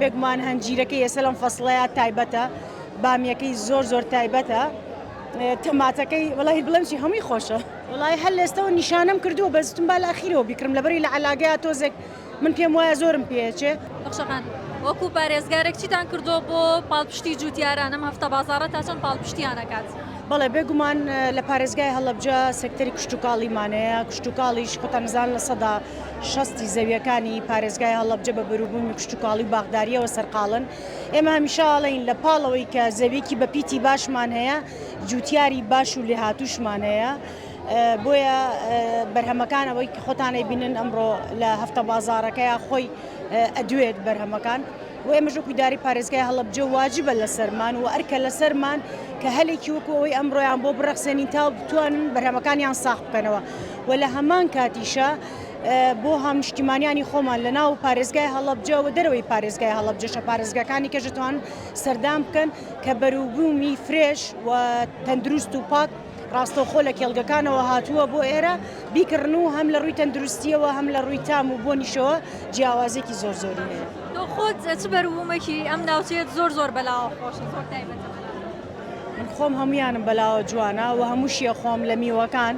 بێگومان هەنجیرەکەی ئێستا لەم فەسڵەیا تایبەتە، بامیەکەی زۆر زۆر تایبەتە، تەماتەکەی وەڵاهی بڵێم چی هەمووی خۆشە. وەڵاهی هەر لێستەوە نیشانەم کردووە بەس وتم با لە ئەخیرەوە بیکڕم لەبەری لە عەلاگەیا تۆزێک من پێم وایە زۆرم پێ ئەچێ. بەخشەخان، وەکو پارێزگارێک چیتان کردووە بۆ پاڵپشتی جووتیاران، ئەم هەفتە بازاڕە تا چەند پاڵپشتیان ئەکات؟ بەڵێ بێگومان لە پارێزگای هەڵەبجە سێکتەری کشتوکاڵیمان هەیە، کشتوکاڵیش خۆتان ئەزانن 60% زەویەکانی پارێزگای هەڵەبجە بە بەروبوومی کشتوکاڵی و باخداریەوە سەرقاڵن، ئێمە هەمیشە ئەڵێین لە پاڵ ئەوەی کە زەویەکی بە پیتی باشمان هەیە، جوتیاری باش و لێهاتووشمان هەیە، بۆیە بەرهەمەکان ئەوەی کە خۆتان ئەیبینن ئەمڕۆ لە هەفتە بازاڕەکەیا خۆی ئەدوێت بەرهەمەکان. و ئێمەش وەکو ئیدارەی پارێزگای هەڵەبجە واجبە لەسەرمان و ئەرکە لەسەرمان کە هەلێکی وەکو ئەوەی ئەمڕۆیان بۆ بڕەخسێنین تا بتوانن بەرهەمەکانیان ساغ بکەنەوە و لە هەمان کاتیشا بۆ هاونیشتیمانیانی خۆمان لە ناو پارێزگای هەڵەبجە و دەرەوەی پارێزگای هەڵەبجەشە پارێزگاکانی کەش دەتوانن سەردان بکەن کە بەروبوومی فرێش و تەندروست و پاک ڕاستەوخۆ لە کێڵگەکانەوە هاتووە بۆ ئێرە بیکڕن و هەم لە ڕووی تەندروستیەوە هەم لە ڕووی تام و بۆنیشەوە جیاوازێکی زۆر زۆری هەیە. تۆ خۆت چ بەروبوومێکی ئەم ناوچەیەت زۆر زۆر بەلاوە خۆشە زۆر تایبەتە بەلاوە؟ من خۆم هەموویانم بەلاوە جوانە و هەمووشیە خۆم لە میوەکان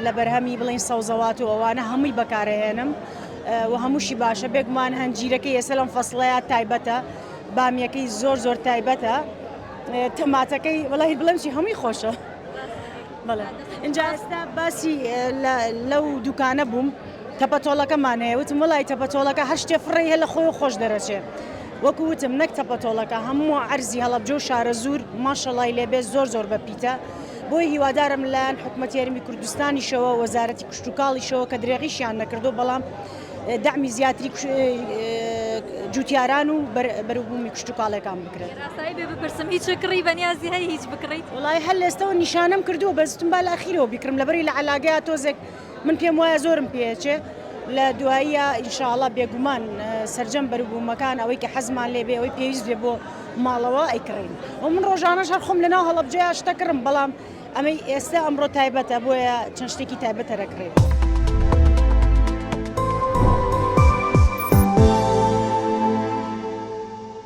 لە بەرهەمی بڵین سەوزەوات و ئەوانە هەمووی بەکارەهێنم و هەمووشی باشە بێگومان هەنجیرەکەی ئێستا لەم فەسڵەیە تایبەتە بامیەکەی زۆر زۆر تایبەتە تەماتەکەی وەڵاهی بڵێم چی هەمووی خۆشە بەڵێ اینجا ئێستا باسی لەو دوکانە بووم تەپەتۆڵەکەمان هەیە وتم وڵی تەپەتۆڵەکە هەر شتێ فڕێ هەیە لە خۆی خۆش دەرەچێ وەکو وتم نەک تەپەتۆڵەکە هەموو عەرزی هەڵەبجە و شارەزوور ماشەڵای لێبێ زۆر زۆر بە پیتە بۆیە هیوادارم لایەن حکومەتی هەرێمی کوردستانیشەوە وەزارەتی کشتوکاڵیشەوە کە درێغیشیان نەکردو بەڵام دەعمی زیاتری جوتیاران و بەروبوومی کشتوکاڵیەکان بکرێت. ئاسایی بێ بپرسم هیچ کڕی بەنیازی هەی هیچ بکڕیت؟ وەڵای هەر لێستەوە نیشانەم کردووە بەس وتم با لە ئەخیرەوە بیکڕم لەبەری لە عەلاگەیا تۆزێک من پێم وایە زۆرم پێ ئەچێ لە دواییە ئینشاڵا بێگومان سەرجەم بەروبوومەکان ئەوەی کە حەزمان لێ بێ ئەوەی پێویست بێ بۆ ماڵەوە ئەیکڕین و من ڕۆژانەش هەر خۆم لەناو هەڵەبجەیا شتەکڕم بەڵام ئەمەی ئێستا ئەمڕۆ تایبەتە بۆیە چەند شتێکی تایبەت ئەکڕین.